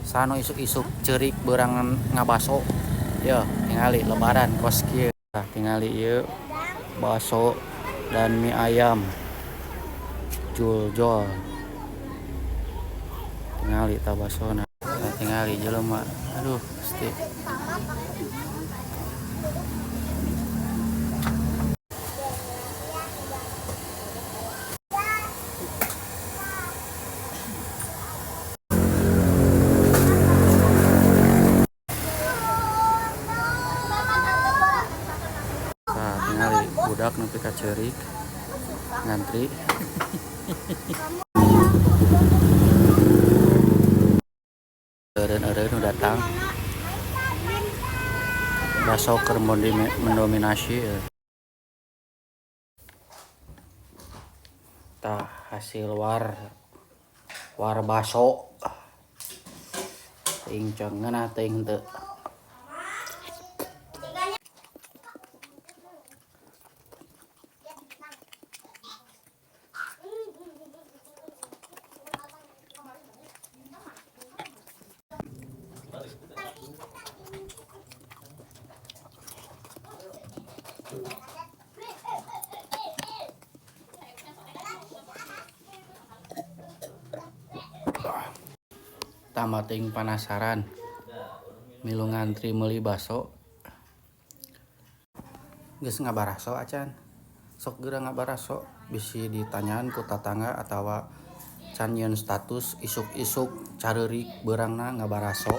Sano isuk-isuk ceurik beurang ngabaso. Yo, tingali lebaran kos kieu. Tah tingali ieu baso dan mie ayam. Juljol. Tingali tah basona. Tah tingali jelema. Aduh, Gusti. Tah tingali budak nepi ka ceurik ngantri. Eureun-eureun nu datang. Baso keur mendominasi. Tah hasil war war baso. Teuing ngeunah teuing henteu. Tambah teuing panasaran milu ngantri meuli baso. Geus ngabaraso acan. Sok geura ngabaraso bisi ditanyaan ku tatangga atawa can nyieun status isuk-isuk careurik beurangna ngabaraso.